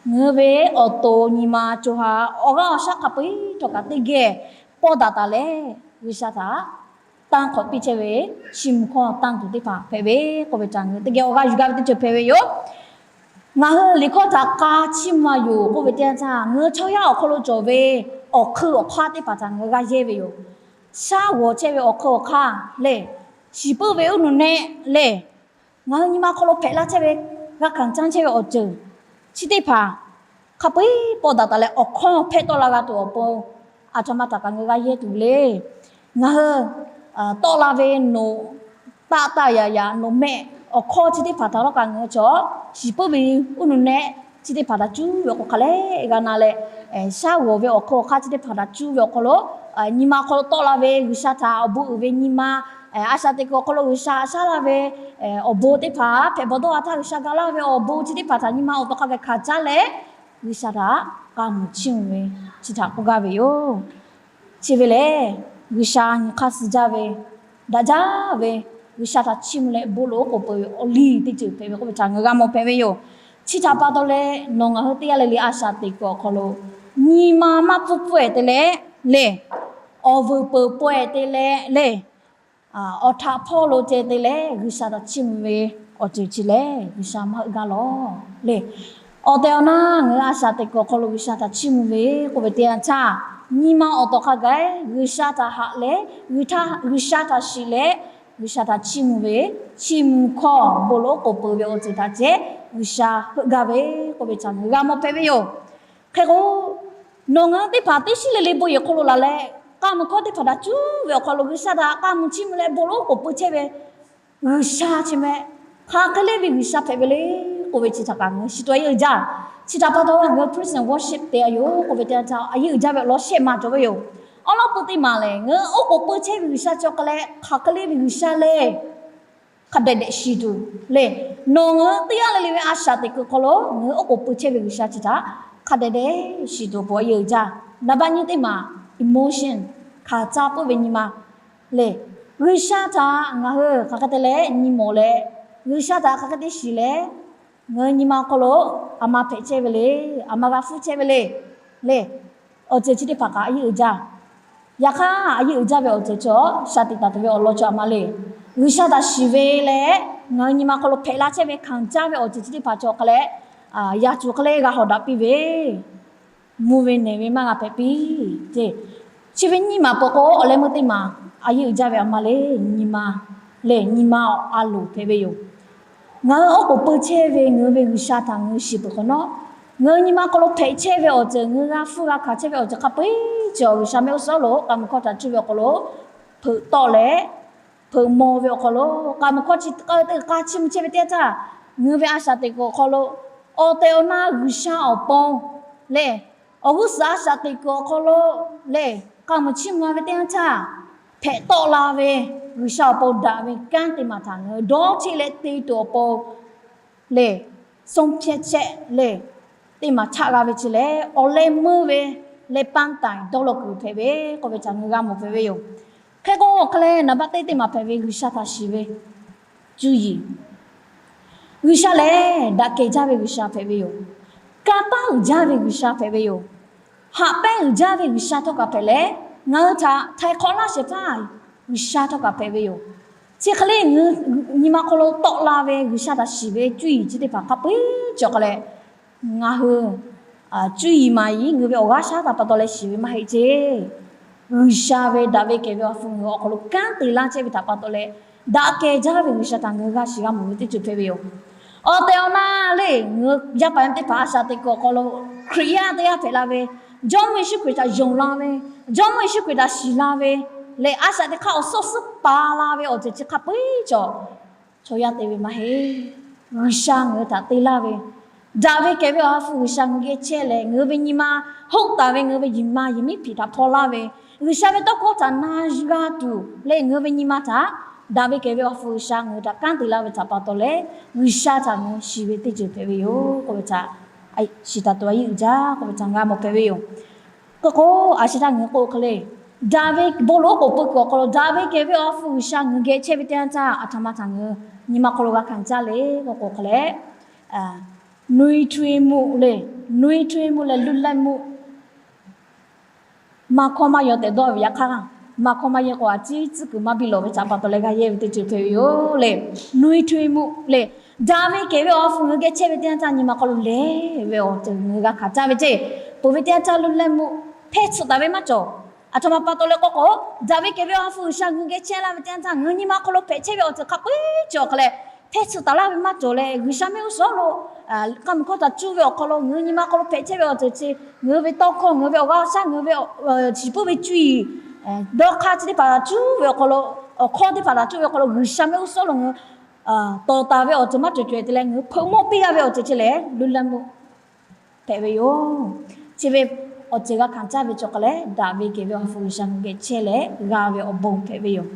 ngaˬ hui ve awˬ to nyi ma co ha awˬ g'aˇ awˬ shaˉ hk'a peu-eˬ htawˇ kaꞈ teˇ geh pawˇ daꞈ taˍ leh, G'uiˬsha htaꞈ tanˇ hk'awꞈ piˇ chehˇ ve, chiˇ mvuh hkawˇ tanˇ tuˬ teˇ hpaˍ hpehꞈ ve k'oˆ ve htaꞈ ngaˬ hui teˇ geh awˬ g'aˇ yuˬ gaˇ ve teˇ ceuˬ hpehꞈ ve yoˬ. Ngaˬ hui liꞈ hkawˇ htaꞈ k'a chiˇ mvuh a yoˬ k'oˆ ve teˇ yanˇ htaˇ, ngaˬ hui chaw yaˇ awˬ hk'aw lo cawˬ ve awˬ hk'eun awˬ hk'aˇ teˇ hpaˍ htaꞈ ngaˬ hui g'a yehˇ ve yoˬ. Shaˉ g'awˬ chehˇ ve awˬ hk'eun awˬ hk'aˇ lehˬ, shiˍ puiˉ ve uˉ nuˬ nehˆ lehˬ, ngaˬ hui nyi ma hk'aw lo hpehꞈ laˇ chehˇ ve, g'a hkanˍ caˇ chehˇ ve awˬ ceuˬ chi teˇ hpaˍ hk'a peu-eˬ pawˇ daꞈ taˍ leh awˬ hkawˇ hpehˇ tawˆ la g'a tuˬ awˬ pon, a htoꞈ ma htaꞈ kaꞈ ngaˬ hui g'a yehˇ tuˬ le. Ngaˬ hui tawˆ la ve noꞈ taˆ taˆ yaꞈ yaꞈ noꞈ mehˆ awˬ hkawˇ chi teˇ hpaˍ htaꞈ lawˇ kaꞈ ngaˬ hui chaw shiˍ puiˉ ve uˉ nuˬ nehˆ chi teˇ hpaˍ htaꞈ cuˇ ve awˬ hk'aw hk'a lehˬ g'a na leh, shaˉ g'awˬ ve awˬ hk'eun awˬ hk'aˇ chi teˇ hpaˍ htaꞈ cuˇ ve awˬ hk'aw lo, nyi ma hk'aw lo tawˆ la ve G'uiˬsha htaꞈ awˬ bon uiˍ ve nyi ma, a shaꞈ teꞈ kuiˬ awˬ hk'aw lo G'uiˬsha shaˉ laˇ ve awˬ bon teˇ hpaˍ, hpehꞈ bawˬ dawˇ ha htaˇ G'uiˬsha ga laˇ ve awˬ bon chi teˇ hpaˍ htaꞈ nyi ma awˬ to hk'a gaˬ hkanˍ caˇ leh, G'uiˬsha htaꞈ k'a muiˬ chiˇ mvuh ve chi htaꞈ k'oˆ gaˇ ve yoˬ. Chi ve lehˬ, G'uiˬsha nyi hk'aˇ suh jaˇ ve, daꞈ jaˇ ve, G'uiˬsha htaꞈ chiˇ mvuh leh bon loꞈ oˉ k'oˍ peuˬ ve awˬ liˇ teˇ ceuˬ hpehꞈ ve k'oˆ ve htaꞈ ngaˬ hui g'a mawˬ hpehꞈ ve yoˬ. Chi htaꞈ pa taw leh nawˬ ngaˬ hui teˇ g'aˇ le le a shaꞈ teꞈ kuiˬ awˬ hk'aw lo nyi ma maˇ pfuhˇ pfuhˇ-ehˍ te leh lehˬ, awˬ vuiˬ peuˬ paweh te leh lehˬ, awˬ htaꞈ hpawˇ lo ceh te leh G'uiˬsha htaꞈ chiˇ mvuh ve awˬ ceuˬ chi lehˬ G'uiˬsha maˇ heuˆ gaˇ lawˬ le. Awˬ tehˬ awˬ na ngaˬ hui a shaꞈ teꞈ kuiˬ awˬ hk'aw lo G'uiˬsha htaꞈ chiˇ mvuh ve k'oˆ ve teˇ yanˇ htaˇ, nyi ma awˬ to hk'a gaˬ G'uiˬsha htaꞈ haꞈ leh, G'uiˬsha htaꞈ shiˍ leh, G'uiˬsha htaꞈ chiˇ mvuh ve, chiˇ mvuh hkawˇ bon loꞈ oˉ k'oˍ peuˬ ve awˬ ceuˬ htaꞈ ceh G'uiˬsha heuˆ gaˇ ve k'oˆ ve htaꞈ ngaˬ hui g'a mawˬ hpehꞈ ve yoˬ. Hk'e k'o, nawˬ ngaˬ hui teˇ hpaˍ teˇ shiˉ le le bon yehˬ hk'aw lo laˬ leh, k'a muiˬ hkawˇ teˇ hpaˍ htaꞈ cuˇ ve awˬ hk'aw lo G'uiˬsha htaꞈ k'a muiˬ chiˇ mvuh leh bon loꞈ oˉ k'oˍ pui chehˇ ve G'uiˬsha chi meh, hk'a hk'e le ve G'uiˬsha hpehꞈ ve le k'oˆ ve chi htaꞈ kaꞈ ngaˬ hui shiˍ tuˬ a yeˇ uiˍ jaˇ. Chi htaꞈ pa taw ngaˬ hui praise and worship te a yoˬ k'oˆ ve teˇ yanˇ htaˇ, a yeˇ uiˍ jaˇ ve awˬ lawn shehˆ ma cawˬ ve yoˬ. Awˬ lawn peuˬ teˇ maˬ lehˬ, ngaˬ hui oˉ k'oˍ pui chehˇ ve G'uiˬsha chi awˬ hk'aˬ leh hk'aˬ hk'e le ve G'uiˬsha le, hk'a dehꞈ dehꞈ shiˍ tuˬ le. Nawˬ ngaˬ hui teˇ g'aˇ le le ve a shaꞈ teꞈ kuiˬ hk'aw lo ngaˬ hui oˉ k'oˍ pui chehˇ ve G'uiˬsha chi htaꞈ hk'a dehꞈ dehꞈ shiˍ tuˬ awˬ pon a yeˇ uiˍ jaˇ. Naˍ baˆ nyi teˇ maˬ emotion, hkanˍ caˇ puiˉ ve nyi ma le. G'uiˬsha htaꞈ ngaˬ hui hk'aˬ hk'e te leh nyi mawˬ leh, G'uiˬsha htaꞈ hk'aˬ hk'e te shiˍ leh, ngaˬ hui nyi ma awˬ hk'aw lo a ma hpehꞈ chehˇ ve le, a ma g'a hpfuhˇ chehˇ ve le, le, awˬ ceuˬ chi teˇ hpaˍ kaꞈ a yeˇ uiˍ jaˇ. Yaꞈ hk'aˇ a yeˇ uiˍ jaˇ ve awˬ ceuˬ chi shaˍ tiꞈ taˍ tuˬ ve awˬ lawn chi a ma le. G'uiˬsha htaꞈ shiˍ ve leh, ngaˬ hui nyi ma hk'aw lo hpehꞈ la chehˇ ve hkanˍ caˇ ve awˬ ceuˬ chi teˇ hpaˍ chi awˬ hk'aˬ leh, yaꞈ cuˬ hk'e le g'a hawˍ daꞈ piˇ ve, mvuh ve nehˬ ve maˇ g'a hpehꞈ piˇ ce. Chi ve nyiˇ maˬ peuˬ k'o, awˬ leh meuˇ teˇ maˬ a yeˇ uiˍ jaˇ ve a ma le, nyi ma le, nyi ma a loˍ hpehꞈ ve yoˬ. Ngaˬ hui oˉ k'oˍ pui chehˇ ve ngaˬ hui ve G'uiˬsha htaꞈ ngaˬ hui shiˍ peuˬ hk'awꞈ nawˉ, ngaˬ hui nyi ma hk'aw lo hpehꞈ chehˇ ve awˬ ceuˬ, ngaˬ hui g'a hpfuhˇ g'a hkanˍ chehˇ ve awˬ ceuˬ hk'a peu-eˬ cawˬ G'uiˬsha mehˆ g'uˇ suhˍ lo k'a muiˬ hkawˇ htaꞈ cuˇ ve awˬ hk'aw lo, hpeuꞈ tawˆ leh, hpeuꞈ maw ve awˬ hk'aw lo, k'a muiˬ hkawˇ chi k'a teˇ k'a chiˇ mvuh chehˇ ve teˇ yanˇ htaˇ, ngaˬ hui ve a shaꞈ teꞈ kuiˬ awˬ hk'aw lo, awˬ tehˬ awˬ na G'uiˬsha awˬ pon lehˬ, awˬ g'uˇ suhˍ a shaꞈ teꞈ kuiˬ awˬ hk'aw lo lehˬ, k'a muiˬ chiˇ mvuh ve teˇ yanˇ htaˇ, hpehꞈ tawˆ la ve G'uiˬsha awˬ pon daꞈ ve kanˉ teˇ maˬ htaꞈ ngaˬ hui dawˇ cheˆ leh te tuˬ awˬ pon lehˬ, ဆုံးဖြတ်ချက် lehˬ, teˇ maˬ chaꞈ g'a ve chi lehˬ, awˬ leh meuˇ ve leh ပန်းတိုင် dawˇ law kuiˬ hpehꞈ ve k'oˆ ve htaꞈ ngaˬ hui g'a mawˬ hpehꞈ ve yoˬ. Hk'e k'o, awˬ hk'aˬ leh naˍ baˆ teˇ teˇ maˬ hpehꞈ ve G'uiˬsha htaꞈ shiˍ ve cuˇ yiˍ. G'uiˬsha lehˬ daꞈ kehˬ jaˇ ve G'uiˬsha hpehꞈ ve yoˬ. Kanˇ paˆ uiˍ jaˇ ve G'uiˬsha hpehꞈ ve yoˬ. Haꞈ pehnˇ uiˍ jaˇ ve G'uiˬsha htawˇ kaꞈ hpehꞈ leh, ngaˬ hui htaꞈ htaiˍ hk'awꞈ laˇ shehˍ hpaˇ G'uiˬsha htawˇ kaꞈ hpehꞈ ve yoˬ. Chi hk'e le, nyi ma hk'aw lo tawˆ la ve G'uiˬsha htaꞈ shiˍ ve cuˇ yiˍ chi teˇ hpaˍ hk'a peu-eˬ cawˬ hk'a leh, ngaˬ hui cuˇ yiˍ maˍ yiˍ ngaˬ hui ve awˬ g'aˇ shaˉ htaꞈ pa taw leh shiˍ ve maˇ heˆ ceˇ. G'uiˬsha ve daꞈ ve kehˬ ve awˬ ha hpu ngaˬ hui awˬ hk'aw lo kanˉ te laˇ chehˇ ve htaꞈ pa taw leh, daꞈ kehˬ jaˇ ve G'uiˬsha htaꞈ ngaˬ hui g'a shiˍ g'a mawˬ ve teˇ ceuˬ hpehꞈ ve yoˬ. Awˬ tehˬ awˬ na lehˬ, ngaˬ hui yaˇ paˍ yaˇ miˇ teˇ hpaˍ a shaꞈ teꞈ kuiˬ awˬ hk'aw lo Hkriꞈ yaˇ teˇ g'aˇ hpehꞈ la ve, Jawˇmawˇ Yeˍsuˆ Hkriꞈ htaꞈ yonˍ la ve, Jawˇmawˇ Yeˍsuˆ Hkriꞈ htaꞈ shiˍ la ve lehˬ, a shaꞈ teꞈ hk'aˇ awˬ suhˉ suhˉ pa la ve awˬ ceuˬ chi hk'a peu-eˬ cawˬ. Chaw yaˇ te ve maˇ heˆ. G'uiˬsha ngaˬ hui htaꞈ te laˇ ve, daꞈ ve kehˬ ve awˬ ha hpu G'uiˬsha ngaˬ hui geh chehˇ leh, ngaˬ hui ve nyi ma hoˆ taˍ ve, ngaˬ hui ve yehˬ ma yehˬ miˉ hpiˍ htaꞈ hpaw laˇ ve, G'uiˬsha ve tawˇ hkawˇ htaꞈ na g'a tuˬ lehˬ, ngaˬ hui ve nyi ma htaꞈ daꞈ ve kehˬ ve awˬ ha hpu G'uiˬsha ngaˬ hui htaꞈ kanˉ te laˇ ve htaꞈ pa taw leh, G'uiˬsha htaꞈ ngaˬ hui shiˍ ve teˇ ceuˬ hpehꞈ ve yoˬ k'oˆ ve htaꞈ shiˍ taˍ tuˬ a yeˇ uiˍ jaˇ k'oˆ ve htaꞈ g'a mawˬ hpehꞈ ve yoˬ. K'o k'o, a shu htaˇ ngaˬ hui k'oˆ hk'e le, daꞈ ve bon lawˬ k'oˍ pui kuiˬ awˬ hk'aw lo daꞈ ve kehˬ ve awˬ ha hpu G'uiˬsha ngaˬ hui geh chehˇ ve teˇ yanˇ htaˇ, a htoꞈ ma htaꞈ ngaˬ hui nyi ma hk'aw lo g'a hkanˍ caˇ le k'o k'o hk'e leh, နွေထွေမှု le, နွေထွေမှု leh လွတ်လပ်မှု maˇ hkawˇ maˇ yaw tehꞈ dawˇ ve yaꞈ hk'aˇ, maˇ hkawˇ maˇ yehˇ k'o a ciˉ tcuhˉ kuiˬ maˇ biˇ lawˬ ve htaꞈ pa taw leh g'a yehˇ ve teˇ ceuˬ hpehꞈ ve yoˬ le. နွေထွေမှု le, daꞈ ve kehˬ ve awˬ ha hpu ngaˬ hui geh chehˇ ve teˇ yanˇ htaˇ nyi ma hk'aw lo lehˬ ve awˬ ceuˬ ngaˬ hui g'a hkanˍ caˇ ve ceˇ. Peuˬ ve teˇ yanˇ htaˇ လွတ်လပ်မှု hpehˇ tsuhꞈ taˍ ve maˇ cawˬ. A htoꞈ ma pa taw leh k'o k'o, daꞈ ve kehˬ ve awˬ ha hpu G'uiˬsha ngaˬ hui geh chehˇ laˇ ve teˇ yanˇ htaˇ ngaˬ hui nyi ma hk'aw lo hpehꞈ chehˇ ve awˬ ceuˬ hk'a peu-eˬ cawˬ hk'a leh, hpehˇ tsuhꞈ taˍ laˇ ve maˇ cawˬ leh, G'uiˬsha mehˆ g'uˇ suhˍ lo k'a muiˬ hkawˇ htaꞈ cuˇ ve awˬ hk'aw lo ngaˬ hui nyi ma hk'aw lo hpehꞈ chehˇ ve awˬ ceuˬ chi, ngaˬ hui ve tawˇ hkawˇ, ngaˬ hui ve awˬ g'aˇ shaˉ, ngaˬ hui ve shiˍ puiˉ ve cuˇ yiˍ, dawˇ hk'aˇ chi teˇ hpaˍ htaꞈ cuˇ ve awˬ hk'aw lo, awˬ hkawˇ teˇ hpaˍ htaꞈ cuˇ ve awˬ hk'aw lo G'uiˬsha mehˆ g'uˇ suhˍ lo ngaˬ hui tawˍ taˍ ve awˬ ceuˬ maˇ cawˬ cawehˬ te leh, ngaˬ hui hpeuꞈ maw piˇ g'a ve awˬ ceuˬ chi lehˬ လွတ်လပ်မှု hpehꞈ ve yoˬ. Chi ve awˬ ceuˬ g'a hkanˍ caˇ ve cawˬ hk'a leh, daꞈ ve kehˬ ve awˬ ha hpu G'uiˬsha ngaˬ hui geh chehˇ leh g'a ve awˬ bon hpehꞈ ve yoˬ.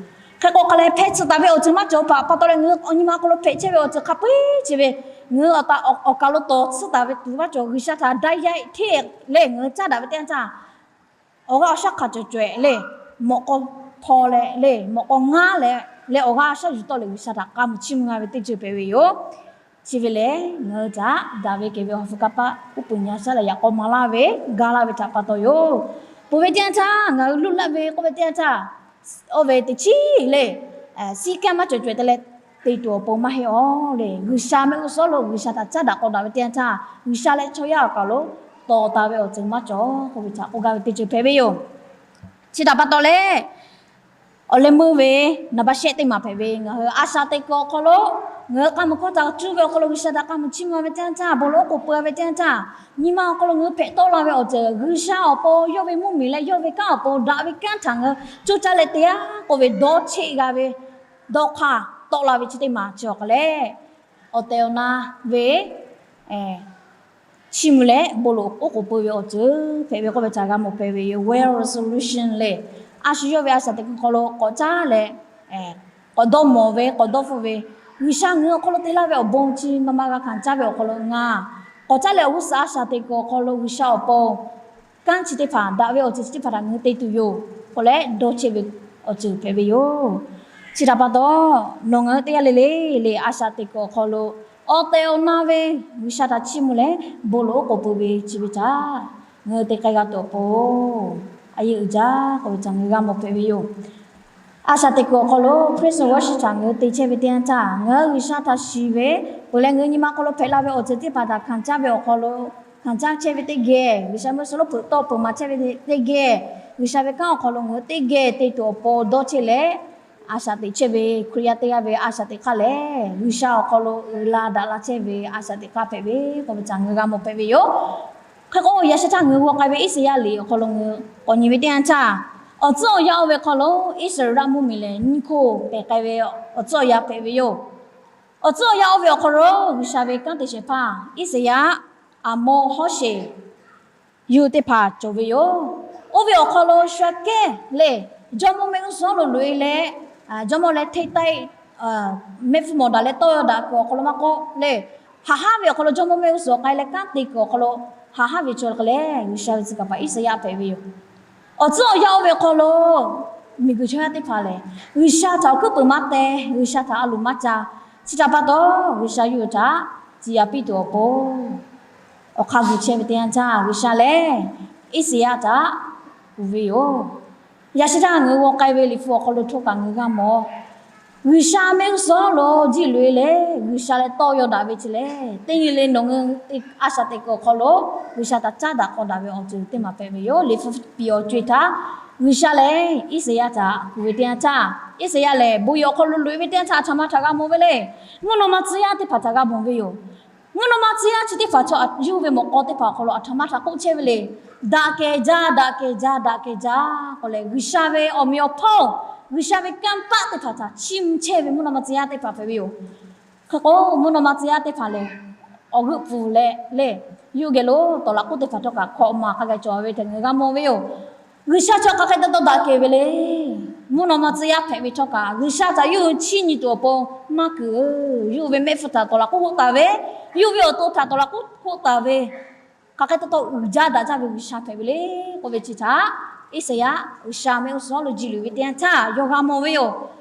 Hk'e k'o hk'a leh, hpehˇ tsuhꞈ taˍ ve awˬ ceuˬ maˇ cawˬ hpaꞈ pa taw leh, ngaˬ hui awˬ nyi ma hk'aw lo hpehꞈ chehˇ ve awˬ ceuˬ hk'a peu-eˬ chi ve, ngaˬ hui awˬ kaˬ lo tawˍ tsuhꞈ taˍ ve tuˬ maˇ cawˬ. G'uiˬsha htaꞈ တိုက်ရိုက် hteˇ leh ngaˬ hui caˇ daꞈ ve teˇ yanˇ htaˇ, awˬ g'aˇ awˬ shaˉ hk'a cawˬ cawehˬ le, mawꞈ k'aw hpaw leh le, mawꞈ k'aw ngaˉ leh leh awˬ g'aˇ awˬ shaˉ yuˬ tawˆ leh G'uiˬsha htaꞈ k'a muiˬ chiˇ mvuh g'a ve teˇ ceuˬ hpehꞈ ve yoˬ. Chi ve lehˬ, ngaˬ hui htaꞈ daꞈ ve kehˬ ve awˬ ha hpu kanˇ paˆ uˉ peunˍ nyi a shaˉ leh yaꞈ k'aw maˍ laˇ ve, ga laˇ ve htaꞈ pa taw yoˬ. Peuˬ ve teˇ yanˇ htaˇ ngaˬ hui လွတ်လပ် ve k'oˆ ve teˇ yanˇ htaˇ, oˇ ve teˇ chiˉ le, siˉ kanˇ maˇ cawˬ cawehˬ te leh te tuˬ awˬ pon maˇ heˆ aˬ le. G'uiˬsha mehˆ g'uˇ suhˍ lo G'uiˬsha htaꞈ caˇ daꞈ k'aw daꞈ ve teˇ yanˇ htaˇ, G'uiˬsha leh chaw yaˇ awˬ kaˬ lo tawˍ taˍ ve awˬ ceuˬ maˇ cawˬ k'oˆ ve htaꞈ k'oˆ gaˇ ve teˇ ceuˬ hpehꞈ ve yoˬ. Chi htaꞈ pa taw leh, awˬ leh meuˇ ve naˍ baˆ shehˆ teˇ maˬ hpehꞈ ve, ngaˬ hui a shaꞈ teꞈ kuiˬ awˬ hk'aw lo ngaˬ hui k'a muiˬ hkawˇ htaꞈ cuˇ ve awˬ hk'aw lo G'uiˬsha htaꞈ k'a muiˬ chiˇ mvuh ve teˇ yanˇ htaˇ, bon lawˬ k'oˍ pui ve teˇ yanˇ htaˇ, nyi ma awˬ hk'aw lo ngaˬ hui hpehꞈ tawˆ la ve awˬ ceuˬ G'uiˬsha awˬ pon yawˇ ve mvuhˇmiˬ leh yawˇ ve kanˉ awˬ pon daꞈ ve kanˉ htaꞈ ngaˬ hui coˇ caˇ leh te aˬ k'oˆ ve dawˇ cheˆ g'a ve, dawˇ hk'aˇ tawˆ la ve chi teˇ maˬ chi awˬ hk'aˬ lehˬ, awˬ tehˬ awˬ na ve, chiˇ mvuh leh bon loꞈ oˉ k'oˍ pui ve awˬ ceuˬ hpehꞈ ve k'oˆ ve htaꞈ g'a mawˬ hpehꞈ ve yoˬ. Well resolution lehˬ, a shu yawˇ ve a shaꞈ teꞈ kuiˬ hk'aw lo k'awꞈ caˉ leh, k'awꞈ dawˇ mawˬ ve, k'awꞈ dawˇ hpfuhˆ ve, G'uiˬsha ngaˬ hui awˬ hk'aw lo te laˇ ve awˬ bon chi ma ma g'a hkanˍ caˇ ve awˬ hk'aw lo ngaˬ k'awꞈ caˉ leh awˬ g'uˇ suhˍ a shaꞈ teꞈ kuiˬ awˬ hk'aw lo G'uiˬsha awˬ pon kanˉ chi teˇ hpaˍ daꞈ ve awˬ ceuˬ chi teˇ hpaˍ htaꞈ ngaˬ hui te tuˬ yoˬ k'oˆ leh dawˇ chehˇ ve awˬ ceuˬ hpehꞈ ve yoˬ. Chi htaꞈ pa taw, nawˬ ngaˬ hui teˇ g'aˇ le le le a shaꞈ teꞈ kuiˬ awˬ hk'aw lo awˬ tehˬ awˬ na ve G'uiˬsha htaꞈ chiˇ mvuh leh bon loꞈ oˉ k'oˍ pui ve chi ve htaꞈ ngaˬ hui te k'ai g'a tuˬ awˬ pon a yeˇ uiˍ jaˇ k'oˆ ve htaꞈ ngaˬ hui g'a mawˬ hpehꞈ ve yoˬ. A shaꞈ teꞈ kuiˬ awˬ hk'aw lo Praise and Worship htaꞈ ngaˬ hui te chehˇ ve teˇ yanˇ htaˇ, ngaˬ hui G'uiˬsha htaꞈ shiˍ ve peuˬ leh ngaˬ hui nyi ma hk'aw lo hpehꞈ la ve awˬ ceuˬ teˇ hpaˍ htaꞈ hkanˍ caˇ ve awˬ hk'aw lo hkanˍ caˇ chehˇ ve teˇ geh, G'uiˬsha mehˆ g'uˇ suhˍ lo hpeuꞈ tawˆ peuˬ maˍ chehˇ ve teˇ geh, G'uiˬsha ve kanˉ awˬ hk'aw lo ngaˬ hui teˇ geh te tuˬ awˬ pon dawˇ chehˇ leh, a shaꞈ teꞈ chehˇ ve Hkriꞈ yaˇ teˇ g'aˇ ve a shaꞈ teꞈ hk'aˇ lehˬ, G'uiˬsha awˬ hk'aw lo uiˍ la daꞈ la chehˇ ve a shaꞈ teꞈ hk'aˇ hpehꞈ ve k'oˆ ve htaꞈ ngaˬ hui g'a mawˬ hpehꞈ ve yoˬ. Hk'e k'o, yaꞈ sheh htaˇ ngaˬ hui g'aw k'ai ve Iˉsaˍyaˆ liꞈ awˬ hk'aw lo ngaˬ hui k'awꞈ nyi ve teˇ yanˇ htaˇ, awˬ tcuhˉ awˬ yanˇ oˇ ve hk'aw lo Iˉsaˍreˍlaˆ mvuhˇmiˬ lehˬ nyiˇ hkoˇ pehˬ k'ai ve awˬ tcuhˉ awˬ yanˇ hpehꞈ ve yoˬ. Awˬ tcuhˉ awˬ yanˇ oˇ ve awˬ hk'aw lo G'uiˬsha ve kanˉ te shehˍ hpaˇ Iˉsaˍyaˆ, Aˍmoˆ, Hawˉsheˍ, yawˇ hui teˇ hpaˍ cawˬ ve yoˬ. Oˇ ve awˬ hk'aw lo shu aꞈ kehˉ le, jawˇmawˇ mehˆ g'uˇ suhˍ lo loꞈ e leh, jawˇmawˇ leh hteˇ taiˆ mehˆ hpfuhˇ mawˬ daꞈ leh tawˇ yaw daꞈ kuiˬ awˬ hk'aw lo maˇ k'oˆ le, haꞈ haˉ ve awˬ hk'aw lo jawˇmawˇ mehˆ g'uˇ suhˍ k'ai leh kanˉ te kuiˬ awˬ hk'aw lo haꞈ haˉ ve chaw hk'e leh G'uiˬsha ve tcuh kaˍ paˍ Iˉsaˍyaˆ hpehꞈ ve yoˬ. Awˬ tcuhˉ awˬ yanˇ oˇ ve hk'aw lo miˬguiˬ chaw yaˇ teˇ hpaˍ lehˬ, G'uiˬsha htaꞈ awˬ hkuiˉ peuˬ maˇ teh, G'uiˬsha htaꞈ a loˍ maˇ ca. Chi htaꞈ pa taw, G'uiˬsha yawˇ hui htaꞈ ciˍ yanˍ piˇ tuˬ awˬ pon awˬ hk'aˇ gu chehˇ ve teˇ yanˇ htaˇ, G'uiˬsha lehˬ Iˉsaˍyaˆ htaꞈ kuˬ ve yoˬ. Yaꞈ sheh htaˇ ngaˬ hui g'aw k'ai ve liꞈ hpu awˬ hk'aw lo htawˇ kaꞈ ngaˬ hui g'a mawˬ, G'uiˬsha mehˆ g'uˇ suhˍ lo jiˇ loꞈ e leh G'uiˬsha leh tawˇ yaw daꞈ ve chi lehˬ, teˇ nyi le nawˬ ngaˬ hui a shaꞈ teꞈ kuiˬ awˬ hk'aw lo G'uiˬsha htaꞈ caˉ daꞈ k'aw daꞈ ve awˬ ceuˬ teˇ maˬ hpehꞈ ve yoˬ. Liꞈ hpu piˍ awˬ co-e htaꞈ G'uiˬsha lehˬ Iˉsaˍyaˆ htaꞈ kuˬ ve teˇ yanˇ htaˇ, Iˉsaˍyaˆ lehˬ bon yehˬ awˬ hk'aw lo loꞈ e ve teˇ yanˇ htaˇ a htoꞈ ma htaꞈ g'a mawˬ ve le. Mvuhˇ naw ma tcuh yaˇ teˇ hpaˍ htaꞈ g'a mawˬ ve yoˬ. Mvuhˇ naw ma tcuh yaˇ chi teˇ hpaˍ chaw yawˇ hui ve mawꞈ k'aw teˇ hpaˍ awˬ hk'aw lo a htoꞈ ma htaꞈ k'oˆ chehˇ ve le. Daꞈ kehˬ jaˇ, daꞈ kehˬ jaˇ, daꞈ kehˬ jaˇ k'oˆ leh, G'uiˬsha ve awˬ meꞈ awˬ hponˇ, G'uiˬsha ve kanˇ paˆ teˇ hpaˍ htaꞈ chiˇ mvuh chehˇ ve mvuhˇ naw ma tcuh yaˇ teˇ hpaˍ hpehꞈ ve yoˬ. Hk'e k'o, mvuhˇ naw ma tcuh yaˇ teˇ hpaˍ lehˬ, awˬ g'euˆ pfuhˍ leh le, yawˇ hui geh lo tawˍ laꞈ k'oˆ teˇ hpaˍ htawˇ kaꞈ hkawꞈ maˍ hk'a gaˬ cawˬ ve htaꞈ ngaˬ hui g'a mawˬ ve yoˬ. G'uiˬsha chaw hk'aˬ hk'e te taw daꞈ kehˬ ve le. Mvuhˇ naw ma tcuh yaˇ hpehꞈ ve htawˇ kaꞈ G'uiˬsha htaꞈ yawˇ hui chiˇ nyi tuˬ awˬ pon maˇ kuiˬ, yawˇ hui ve mehˆ hpfuhˇ htaꞈ tawˍ laꞈ k'oˆ hoˆ taˍ ve, yawˇ hui ve awˬ to htaꞈ tawˍ laꞈ k'oˆ hoˆ taˍ ve, hk'aˬ hk'e te taw uiˍ jaˇ daꞈ jaˇ ve G'uiˬsha hpehꞈ ve le k'oˆ ve chi htaꞈ Iˉsaˍyaˆ G'uiˬsha mehˆ g'uˇ suhˍ lo jiˇ loꞈ ve teˇ yanˇ htaˇ yawˇ g'a mawˬ ve yoˬ.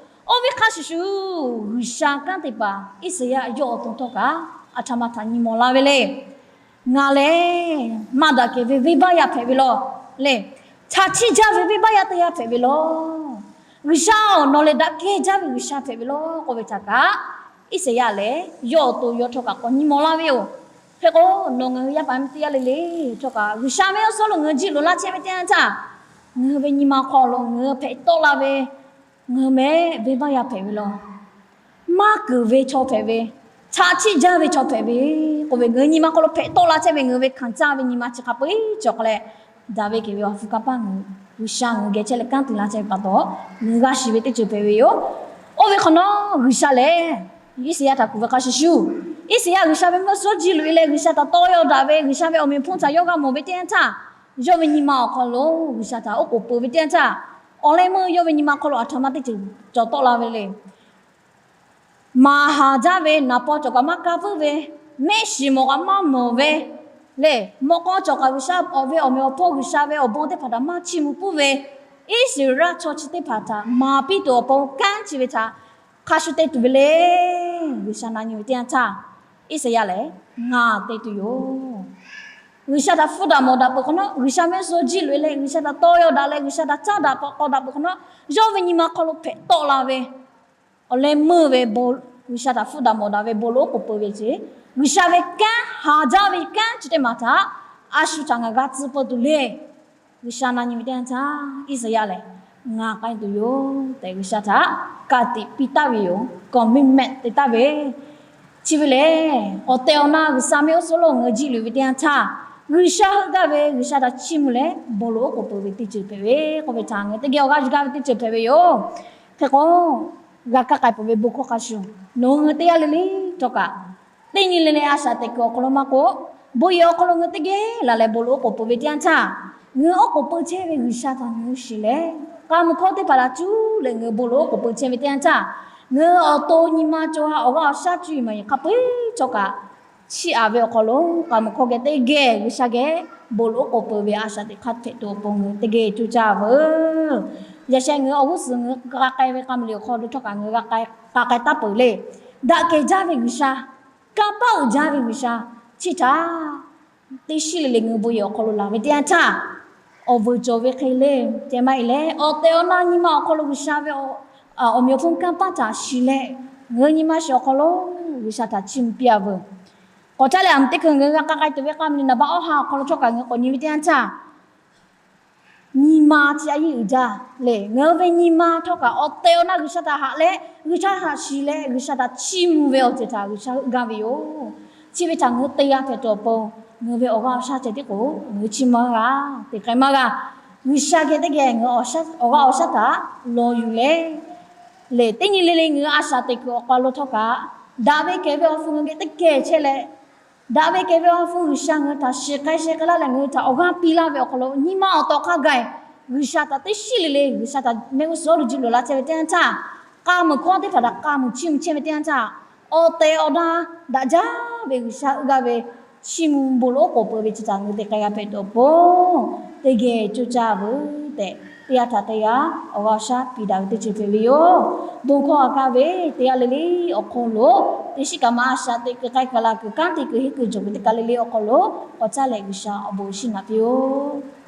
Oˇ ve hk'a shuˍ shuˍ, G'uiˬsha kanˉ te paˍ Iˉsaˍyaˆ yawˇ awˬ to htawˇ kaꞈ a htoꞈ ma htaꞈ nyi mawˬ la ve le. Ngaˬ lehˬ maˇ daꞈ kehˬ ve venˇbaˆ yaˇ hpehꞈ ve law le. Chaꞈ chiˆ jaˇ ve venˇbaˆ yaˇ teˇ g'aˇ hpehꞈ ve law. G'uiˬsha-oˬ, nawˬ lehˬ daꞈ kehˬ jaˇ ve G'uiˬsha hpehꞈ ve law k'oˆ ve htaꞈ kaꞈ, Iˉsaˍyaˆ lehˬ yawˇ awˬ to yawˇ htawˇ kaꞈ k'awꞈ nyi mawˬ laˇ ve yoˬ. Hk'e k'o, nawˬ ngaˬ hui yaˇ paˍ miˇ teˇ g'aˇ le le htawˇ kaꞈ G'uiˬsha mehˆ g'uˇ suhˍ lo ngaˬ hui jiˇ loꞈ laˇ chehˇ ve teˇ yanˇ htaˇ, ngaˬ hui ve nyi ma hk'aw lo ngaˬ hui hpehꞈ tawˆ la ve, ngaˬ hui mehˆ venˇbaˆ yaˇ hpehꞈ ve law. Maˇ keunˍ ve chaw hpehꞈ ve, chaꞈ chiˆ jaˇ ve chaw hpehꞈ ve k'oˆ ve, ngaˬ hui nyi ma hk'aw lo hpehꞈ tawˆ la chehˇ ve ngaˬ hui ve hkanˍ caˇ ve nyi ma chi hk'a peu-eˬ cawˬ k'ai leh, daꞈ ve kehˬ ve awˬ hpu kanˇ paˆ ngaˬ hui G'uiˬsha ngaˬ hui geh chehˇ leh kanˉ te laˇ chehˇ ve pa taw, ngaˬ hui g'a shiˍ ve teˇ ceuˬ hpehꞈ ve yoˬ. Oˇ ve hk'awꞈ nawˉ G'uiˬsha lehˬ Iˉsaˍyaˆ htaꞈ kuˬ ve hk'a shuˍ shuˍ, Iˉsaˍyaˆ G'uiˬsha ve mehˆ g'uˇ suhˍ jiˇ loꞈ e leh G'uiˬsha htaꞈ tawˇ yaw daꞈ ve, G'uiˬsha ve awˬ meꞈ awˬ hponˇ htaꞈ yawˇ g'a mawˬ ve teˇ yanˇ htaˇ, yawˇ ve nyi ma awˬ hk'aw lo G'uiˬsha htaꞈ oˉ k'oˍ peuˬ ve teˇ yanˇ htaˇ, awˬ leh meuˇ yawˇ ve nyi ma hk'aw lo a htoꞈ ma teˇ ceuˬ cawˬ tawˆ la ve le. Maˍ haˍ jaˇ ve, naˍ paw cawˬ kaꞈ maˇ kaˇ puiˉ ve, mehˆ shiˍ mawˬ kaꞈ maˇ mawˬ ve le, mawꞈ k'aw cawˬ kaꞈ G'uiˬsha ve awˬ meꞈ awˬ hponˇ, G'uiˬsha ve awˬ bon teˇ hpaˍ htaꞈ maˇ chiˇ mvuh puiˉ ve, Iˉsaˍreˍlaˆ chaw chi teˇ hpaˍ htaꞈ maˍ piˇ tuˬ awˬ pon kanˉ chi ve htaꞈ hk'a shuˍ te tuˬ ve le. G'uiˬsha na nyi ve teˇ yanˇ htaˇ, Iˉsaˍyaˆ lehˬ, Ngaˬ te tuˬ yoˬ. G'uiˬsha htaꞈ hpfuhˇ daꞈ mawˬ daꞈ peuˬ hk'awꞈ nawˉ, G'uiˬsha mehˆ g'uˇ suhˍ jiˇ loꞈ e leh G'uiˬsha htaꞈ tawˇ yaw daꞈ leh G'uiˬsha htaꞈ caˉ daꞈ k'aw daꞈ peuˬ hk'awꞈ nawˉ, yawˇ ve nyi ma hk'aw lo hpehꞈ tawˆ la ve awˬ leh meuˇ ve, G'uiˬsha htaꞈ hpfuhˇ daꞈ mawˬ daꞈ ve bon loꞈ oˉ k'oˍ peuˬ ve chi, G'uiˬsha ve kanˉ haˍ jaˇ ve kanˉ chi teˇ maˬ htaꞈ a shu htaꞈ ngaˬ g'a tcuh peuˬ tuˬ le. G'uiˬsha na nyi ve teˇ yanˇ htaˇ, Iˉsaˍyaˆ lehˬ, Ngaˬ k'ai tuˬ yoˬ tehꞈ G'uiˬsha htaꞈ ka tiꞈ piˇ taˍ ve yoˬ. Commitment te taˍ ve chi ve lehˬ, awˬ tehˬ awˬ na G'uiˬsha mehˆ g'uˇ suhˍ lo ngaˬ hui jiˇ loꞈ ve teˇ yanˇ htaˇ, G'uiˬsha heuˆ gaˇ ve G'uiˬsha htaꞈ chiˇ mvuh leh bon loꞈ oˉ k'oˍ peuˬ ve teˇ ceuˬ hpehꞈ ve k'oˆ ve htaꞈ ngaˬ hui teˇ geh awˬ g'aˇ yuˬ gaˇ ve teˇ ceuˬ hpehꞈ ve yoˬ. Hk'e k'o, g'a kaˇ k'ai peuˬ ve bon hkawˇ hk'a shuˍ, nawˬ hui teˇ g'aˇ le le htawˇ kaꞈ, teˇ nyi le le a shaꞈ teꞈ kuiˬ awˬ hk'aw lo maˇ k'oˆ, Bon yehˬ awˬ hk'aw lo ngaˬ hui teˇ geh laˬ leh bon loꞈ oˉ k'oˍ peuˬ ve teˇ yanˇ htaˇ, ngaˬ hui oˉ k'oˍ peuˬ chehˇ ve G'uiˬsha htaꞈ ngaˬ hui shiˍ leh, k'a muiˬ hkawˇ teˇ hpaˍ laˬ cuˉ leh ngaˬ hui bon loꞈ oˉ k'oˍ peuˬ chehˇ ve teˇ yanˇ htaˇ, ngaˬ hui awˬ to nyi ma co ha awˬ g'aˇ awˬ shaˉ cuˇ yiˍ maˍ yiˍ hk'a peu-eˬ htawˇ kaꞈ chiˇ aꞈ ve awˬ hk'aw lo, k'a muiˬ hkawˇ geh teˇ geh G'uiˬsha geh bon loꞈ oˉ k'oˍ peuˬ ve a shaꞈ teꞈ hk'aˇ hpehꞈ tuˬ awˬ pon ngaˬ hui teˇ geh coˇ caˇ veuˬ. Yaꞈ sheh ngaˬ hui awˬ g'uˇ suhˍ ngaˬ hui g'a k'ai ve k'a muiˬ liꞈ awˬ hk'aw lo htawˇ kaꞈ ngaˬ hui g'a k'ai taˉ peuˬ le. Daꞈ kehˬ jaˇ ve G'uiˬsha, kanˇ paˆ uiˍ jaˇ ve G'uiˬsha, chi htaꞈ teˇ shiˉ le le ngaˬ hui bon yehˬ awˬ hk'aw lo laˬ ve teˇ yanˇ htaˇ, awˬ vuiˬ cawˬ ve hk'e le, ceh maˇ heˆ leh awˬ tehˬ awˬ na nyi ma awˬ hk'aw lo G'uiˬsha ve awˬ meh awˬ hponˇ kanˇ paˆ htaꞈ shiˍ leh, ngaˬ hui nyi ma shiˍ awˬ hk'aw lo G'uiˬsha htaꞈ chiˇ mvuh piˇ-a veuˬ. K'awꞈ caˇ leh aˬ miˬ teˇ hkui ngaˬ hui g'a k'a k'ai tuˬ ve k'a muiˬ liꞈ naˍ baˆ awˇ ha awˬ hk'aw lo htawˇ kaꞈ ngaˬ hui k'awꞈ nyi ve teˇ yanˇ htaˇ, nyi ma chi a yiˇ uiˍ jaˇ le. Ngaˬ hui ve nyi ma htawˇ kaꞈ awˬ tehˬ awˬ na G'uiˬsha htaꞈ haꞈ leh, G'uiˬsha htaꞈ shiˍ leh, G'uiˬsha htaꞈ chiˇ mvuh ve awˬ ceuˬ htaꞈ G'uiˬsha heuˆ gaˇ ve yoˬ. Chi ve htaꞈ ngaˬ hui te g'a hpehꞈ tuˬ awˬ pon, ngaˬ hui ve awˬ g'aˇ awˬ shaˉ ceh tiˉ k'o ngaˬ hui chiˇ mvuh g'a, teꞈ k'ai maˇ g'a. G'uiˬsha geh teˇ geh ngaˬ hui awˬ g'aˇ awˬ shaˉ htaꞈ law yuˬ leh, lehˬ teˇ nyi le le ngaˬ hui a shaꞈ teꞈ kuiˬ awˬ hk'aw lo htawˇ kaꞈ, daꞈ ve kehˬ ve awˬ hpu ngaˬ hui geh teˇ geh chehˇ leh, daꞈ ve kehˬ ve awˬ hpu G'uiˬsha ngaˬ hui htaꞈ shiˍ k'ai sheh k'ai laˇ leh ngaˬ hui htaꞈ awˬ g'aˇ piˇ laˇ ve awˬ hk'aw lo nyi ma awˬ tawˍ hk'a gaˬ-e G'uiˬsha htaꞈ teˇ shiˉ le le G'uiˬsha htaꞈ mehˆ g'uˇ suhˍ awˬ lo jiˇ loꞈ la chehˇ ve teˇ yanˇ htaˇ, k'a muiˬ hkawˇ teˇ hpaˍ htaꞈ k'a muiˬ chiˇ mvuh chehˇ ve teˇ yanˇ htaˇ, awˬ tehˬ awˬ na daꞈ jaˇ ve G'uiˬsha heuˆ gaˇ ve chiˇ mvuh bon loꞈ oˉ k'oˍ peuˬ ve chi htaꞈ ngaˬ hui te k'ai g'a hpehꞈ tuˬ awˬ pon, teˇ geh coˇ caˇ veuˬ tehꞈ, teˇ g'aˇ htaꞈ teˇ g'aˇ awˬ g'aˇ awˬ shaˉ piˇ daꞈ ve teˇ ceuˬ hpehꞈ ve yoˬ. Bon hkawˇ a kaˇ ve teˇ g'aˇ le le awˬ hk'aw lo, teˇ shiˉ kaꞈ maˇ a shaꞈ teꞈ kuiˬ k'ai kaˬ la kuiˬ kanˉ te kuiˬ henˇ kuiˬ jawˬ kuiˬ teˇ kaˬ le le awˬ hk'aw lo, k'awꞈ caˇ leh G'uiˬsha awˬ bon shiˍ naꞈ piˇ-oˆ.